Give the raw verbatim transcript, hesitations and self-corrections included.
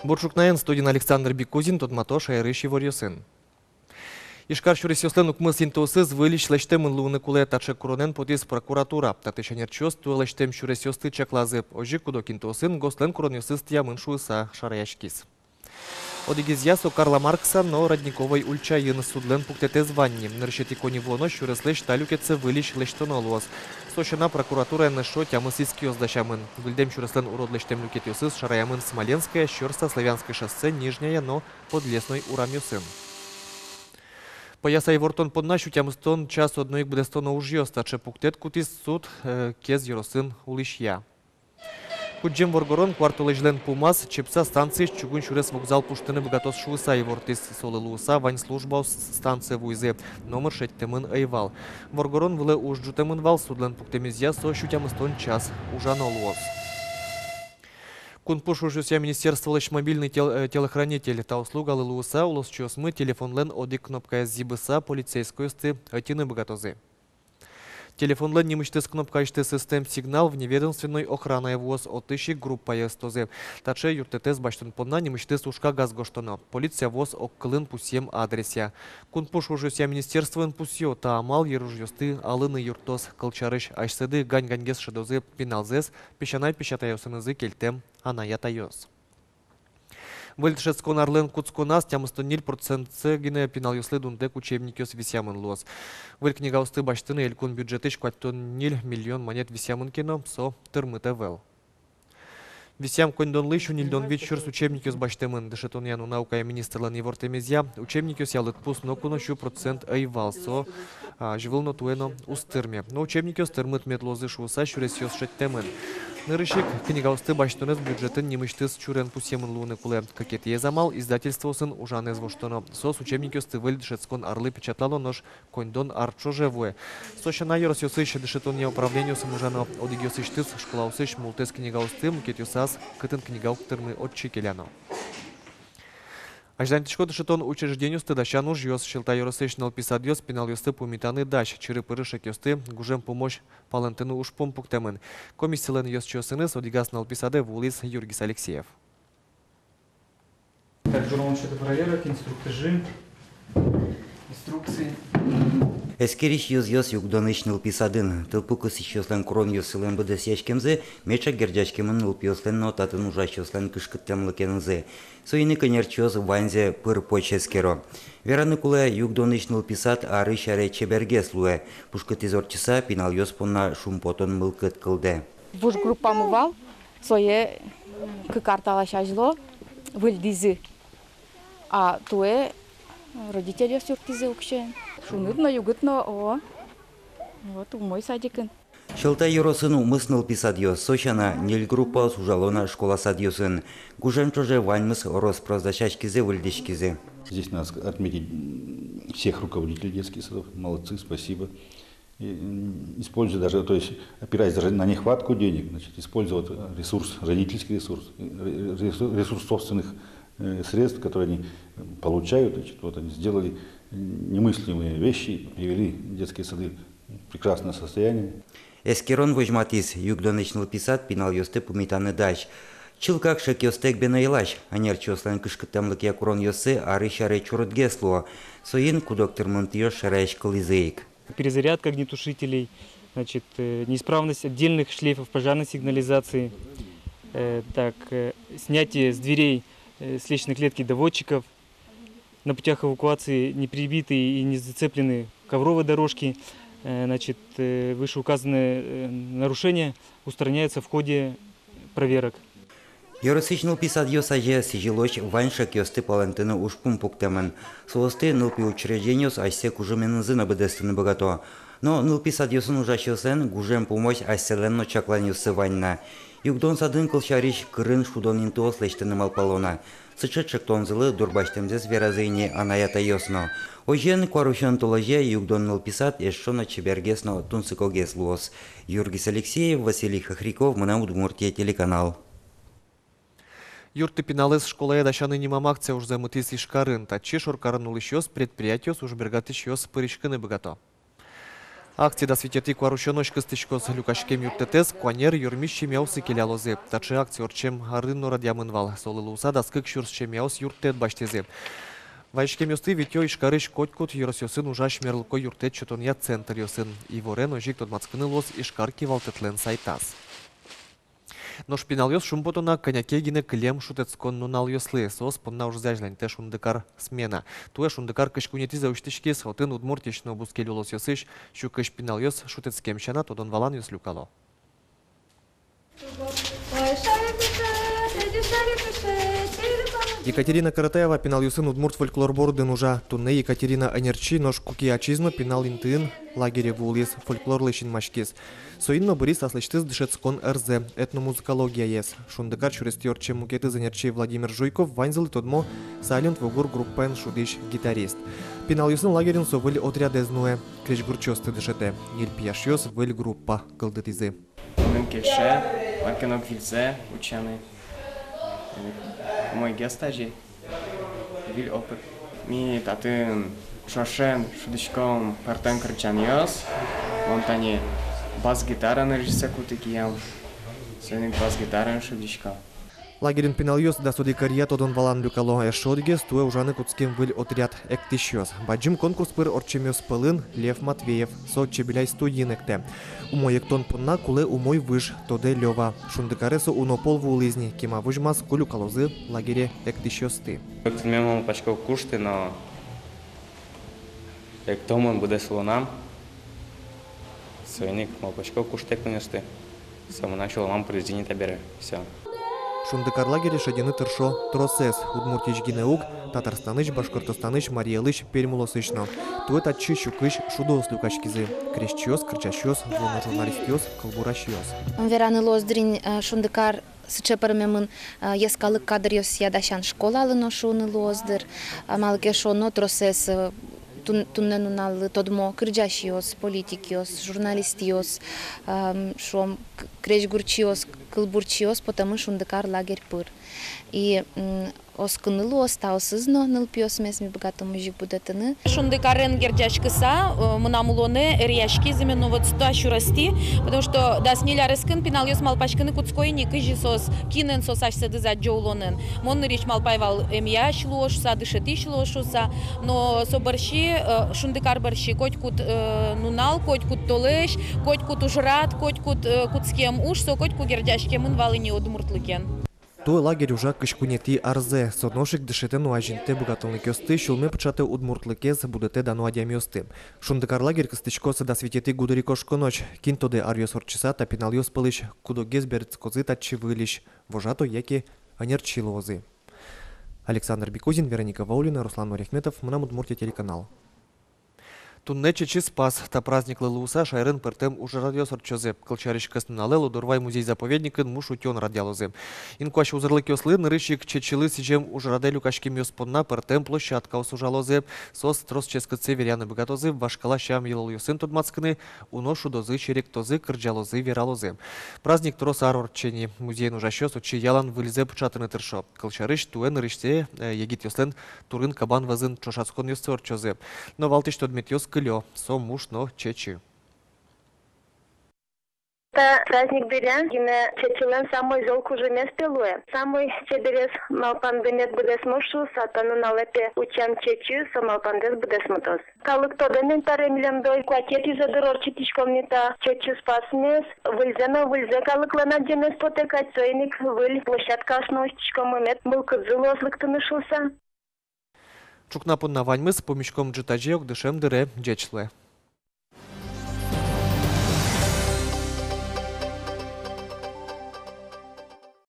Бур ӵукнаен, студиын Александр Бикузин. Тодмато шаерысь иворъёсын. Ижкар сюресъёслэн укмыс интыосыз выльысь лэсьтэмын луыны кулэ. Таӵе куронэн потӥз прокуратура. Татысь ӧнерчиос туэ лэсьтэм сюресъёсты чаклазы. Озьы куд-ог интыосын ГОСлэн куронъёсыз тӥямын шуыса шараяськиз. Одӥгезъя со Карла Маркса но Родниковой ульчаын. Судлэн пуктэтэз вань ни. Нырысетӥ коньывуоно сюреслэсь та люкетсэ выльысь лэсьтоно луоз. Со сяна, прокуратураен эшшо тямыс искъёс дасямын. Выльдэм сюреслэн урод лэсьтэм люкетъёсыз шараямын Смоленская, Щёрса, Славянское шоссе, Нижняя но Подлесной урамъёсын. Пӧяса ивортон понна сю тямыстон час одно ик быдэстоно ужъёс. Таӵе пуктэт кутӥз суд, э, Кез ёросын улӥсья. Кудӟем воргорон куартолэзьлэн пумаз Чепца станциысь чугун сюрес вокзал пуштыны быгатоз шуыса ивортӥз. Солы луыса вань службаос станцие вуизы, номыр шедьтэмын ӧй вал. Воргорон вылэ уж ӝутэмын вал, судлэн пуктэмезъя со сю тямыстон час ужано луоз. Кун пуш ужъёсъя министерстволэсь мобильный тел-, э, телохранитель. Та услугалы луыса улосчиосмы телефонлэн одӥг кнопкаез зӥбыса полицейскойёсты ӧтьыны быгатозы. Телефонлэн нимысьтыз кнопкаысьтыз ыстэм сигнал вневедомственной охранае вуоз, отысь ик группае ыстозы. Таӵе юрттэтэз басьтон понна нимысьтыз ужкагаз гожтоно. Полиция вуоз огкылын пусъем адресъя. Кун пуш ужъёсъя министерствоын пусъё: та амал йыружъёсты алыны юрттоз. Кылсярысь, асьсэды гань-ганьгес шӧдозы пиналзэс песянай-песятайёсынызы кельтэм анай-атайёс. Выль дышетскон арлэн кутсконаз тямыстон ньыль процентсэ гинэ пиналъёслы дунтэк учебникъёс висъямын луоз. Выль книгаосты басьтыны элькун бюджетысь куатьтон ньыль миллион манет висъямын ке но, со тырмыт ӧвӧл. Висъям коньдонлы сю ньыльдон вить сюрс учебникъёс басьтэмын. Дышетонъя но наукая министрлэн ивортэмезъя, учебникъёсъя лыдпус ноку но сю процент ӧй вал, со, а, азьвыл но, туэ но уз тырме. Но учебникъёс тырмыт мед луозы шуыса сюресъёс шедьтэмын. Нырысь ик книгаосты басьтонэз бюджетын нимысьтыз чурен пусъемын луыны кулэ. Кыкетӥез амал — издательствоосын ужанэз воштоно. Соос учебникъёсты выль дышетскон арлы печатлало, нош коньдон ар ӵоже вуэ. Со сяна, ёросъёсысь дышетонъя управлениосын ужано. Одӥгъёсысьтыз школаосысь мултэс книгаосты, мукетъёсаз, кытын книга уг тырмы, отчы келяно. Азьланьтӥсько дышетон учреждениосты дасян ужъёс. Сьӧлта ёросысь нылпи садъёс пиналъёсты пумитаны дась. Чыры-пыры шекъёсты гужем пумозь палэнтыны ужпум пуктэмын. Комиссилэн ёзчиосыныз одӥгаз нылпи садэ вуылӥз Юргис Алексеев. Так, журнал учёта проверок, инструктажи, инструкции. Эскерись ёзъёс югдонысь нылпи садын. Тылпу кысӥсьёслэн куронъёссылэн быдэсъяськемзы меӵак герӟаськемын нылпиослэн но татын ужасьёслэн кышкыттэмлыкенызы. Соин ик ӧнерчиос ваньзэ пыр-поч эскеро. Вераны кулэ, югдонысь нылпи сад арысь аре чебергес луэ. Пушкытӥз ортчыса, пиналъёс понна шумпотон мылкыд кылдэ. Вуж группамы вал, сое кык ар талэсь азьло выльдӥзы. А туэ родительёс юрттӥзы уксёен. Шуныт но, югыт но, о. Вот, умой садикын. Сьӧлта ёросын укмыс нылпи садъёс, со сяна, ньыль группаос ужало на школа садъёсын. Гужем ӵоже ваньмыз рос-прос дасяськизы, выльдӥськизы. Здесь надо ск-, отметить, м, всех руководителей детских садов. Молодцы, спасибо. И, м, используя даже, то есть, опираясь даже на нехватку денег, значит, использовать, э, ресурс, родительский ресурс, э, ресу-, ресурс собственных, э, средств, которые они, э, получают, значит, вот они сделали, м, немыслимые вещи, привели детские сады в прекрасное состояние. Эскерон возьматӥз: югдонысь нылпи сад пиналъёсты пумитаны дась. Чылкак шекъёстэк бен ӧй лась. Ӧнерчиослэн кышкыттэмлыкъя куронъёссы арысь аре чурытгес луо. Соин куд-ог тырмымтэос шараяськылӥзы ик. Перезарядка огнетушителей, значит, э, неисправность отдельных шлейфов пожарной сигнализации, э, так, э, снятие с дверей, э, с лестничной клетки доводчиков. На путях эвакуации не прибиты и не зацеплены ковровые дорожки. Э, значит, э, вышеуказанные, э, нарушения устраняются в ходе проверок. Ёросысь нылпи садъёс азе сӥзьылозь вань шекъёсты палэнтыны ужпум пуктэмын. Соосты нылпи учреждениос асьсэ кужыменызы но быдэстыны быгато. Но нылпи садъёсын ужасьёслэн гужем пумозь асьсэлэн но чакланъёссы вань на. Югдон садын, кылсярысь, кырын шудон интыос лэсьтыны малпало на. Сыӵе ӵектонзылы дурбасьтэмзэс веразы ини анай-атайёс но. Озьыен, куарусён толэзе югдон нылпи сад эшшо но чебергес но тунсыкогес луоз. Юргис Алексеев, Василий Хохряков, «Мынам Удмуртие» телеканал. Юртты пиналэз школае дасяны нимам акция ужзэ мытӥз Ижкарын. Татчы шоркарын улӥсьёс, предприятиос, ужбергатӥсьёс пыриськыны быгато. Акция дас витетӥ куарусёнозь кыстӥськоз. Люкаськем юрттэтэз куанер юрмись семьяосы келялозы. Таӵе акция ортчем арын но радъямын вал. Солы луыса дас кык сюрс семьяос юрттэт басьтӥзы. Вазиськемъёсты витё Ижкарысь котькуд ёросъёсын ужась мерлыко юрттэт сётонъя центръёсын. Иворен озьы ик тодматскыны луоз Ижкар кивалтэтлэн сайтаз. Нош пиналъёс шумпотонна кӧня ке гинэ кылем шутэтскон нуналъёслы. Соос понна ужзэ азьланьтэ «Шундыкар» смена. Туэ «Шундыкар» кызь куинетӥзэ усьтӥськиз. Отын Удмуртиысь но бускель улосъёсысь сю кызь пиналъёс шутэтскем сяна тодон-валанъёс люкало. Екатерина Каратаева пиналъёсын удмурт фольклор бордын ужа. Туннэ Екатерина ӧнерчи, нош куке ачиз но пинал интыын лагере вуылӥз, фольклорлы синмаськиз. Соин но быриз аслэсьтыз дышетскон ӧрзэ, этномузыкологияез. «Шундыкар» сюрестӥ ортчем мукетыз ӧнерчи Владимир Жуйков ваньзылы тодмо «Сайлент Вугур» группаен шудӥсь гитарист. Пиналъёсын лагерьын со выль отрядэз нуэ, крезьгурчиосты дышетэ. Ньыль пияшъёс выль группа кылдытӥзы. Мыным кельше, мар ке но выльзэ утчаны. Умойгес тазьы. Выль опыт. Ми татын ӵошен шудӥськом пӧртэм кырӟанъёс. Мон тани бас-гитара нырысьсэ кутӥ киям. Соин ик бас-гитараен шудӥсько. Лагерьын пиналъёс дас одӥг ӧръя тодон-валан люкало. Эшшо одӥгез туэ ужаны кутскем выль отряд — эктӥсьёс. Бадӟым конкурс пыр ортчемъёс пӧлын Лев Матвеев. Со «Чебеляй» студиын эктэ. Умой эктон понна кулэ умой выж, тодэ Лёва. «Шундыкаре» со уно пол вуылӥз ни, кема возьмаз, ку люкалозы лагере эктӥсьёсты. Эктонме мон малпасько кушты, но эктом мон быдэс улонам. Соин ик малпасько кушты эктонъёсты. Со мынам сюлэмам пыриз ини табере. Всё. «Шундыкар» лагере шедьыны тыршо тросэз. Удмуртиысь гинэ уг, Татарстанысь, Башкортостанысь, Марий Элысь, Пермь улосысь но. Туэ татчы сю кызь шудоос люкаськизы. Крезьчиос, кырӟасьёс, вуоно журналистъёс, кылбурасьёс. Ум вераны луоз дыр ини, э, «Шундыкар» сыӵе пӧрмемын, э, йӧскалык кадръёсъя дасян школалы но шуыны луоз дыр. А малы ке шуоно, тросэз, э, тун-, туннэ нуналлы тодмо кырӟасьёс, политикъёс, журналистъёс, ам, шуом, к-, крезьгурчиос, кылбурчиос потэмын «Шундыкар» лагерь пыр. И, м, оскыны луоз таосыз но нылпиосмес, ми быгатом озьы ик будэтыны. «Шундыкарен» герӟаськыса, э, мынам улонэ эръяськиз именно вот та сюрестӥ, потому что дас ньыль арескын пиналъёс малпаськыны кутско ини, кызьы соос, кинэн соос асьсэдыз адӟо улонын. Мон нырысь малпай вал эмъясь луо шуса, дышетӥсь луо шуса, но со бӧрсьы, э, «Шундыкар» бӧрсьы котькуд, э, нунал, котькуд толэзь, котькуд ужрад, котькуд, э, кутскем уж, со котьку герӟаськемын вал ини удмуртлыкен. Туэ лагерь ужа кызь куинетӥ арзэ. Со нош ик дышетэ но азинтэ быгатонлыкъёсты, сюлме пыӵатэ удмуртлыкез, будэтэ дано адямиосты. «Шундыкар» лагерь кыстӥськоз дас витетӥ гудырикошконозь. Кин тодэ, аръёс ортчыса та пиналъёс пӧлысь куд-огез берытскозы татчы выльысь, вожато яке ӧнерчи луозы. Александр Бекузин, Вероника Ваулина, Руслан Нуряхметов, «Мынам Удмуртие» телеканал. Туннэ Чечы Спас. Та праздниклы луыса шаерын пӧртэм ужрадъёс ортчозы. Кылсярысь, кӧснуналэ Лудорвай музей-заповедникын муш утён радъялозы. Инкуазь узырлыкъёслы нырысь ик Чечылы сӥзем ужрадэ люкаськемъёс понна пӧртэм площадкаос ужалозы. Соос трос ческытсэ веръяны быгатозы, вашкала сям-йылолъёсын тодматскыны, уно шудозы, серектозы, кырӟалозы, вералозы. Праздник трос ар ортче ни. Музейын ужасьёс отчы ялан выльзэ пыӵатыны тыршо. Кылсярысь, туэ нырысьсэ, э, егитъёслэн Турын-Кабан вӧзын ӵошатсконъёссы ортчозы. Но валтӥсь тодметъёс кылё: со муш но Чечы. Та праздник дыръя гинэ Чечылэн самой зол кужымез, пе, луэ. Самой чеберез, малпандэмед быдэсмоз шуыса, та нуналэ, пе, утчам Чечы, со малпандэс быдэсмытоз. Калык тодэ, мынам табере милемдо куатетӥзэ дыр ортчытӥськом ни та Чечы Спасмес. Выльзэ но выльзэ калыклэн адӟемез потэ кадь, соин ик выль площадкаос но усьтӥськомы, мед мылкыдзы луоз лыктыны шуыса. Ӵукна понна ваньмыз. Пумиськом ӝытазе ик дышем дыре. Ӟеч луэ.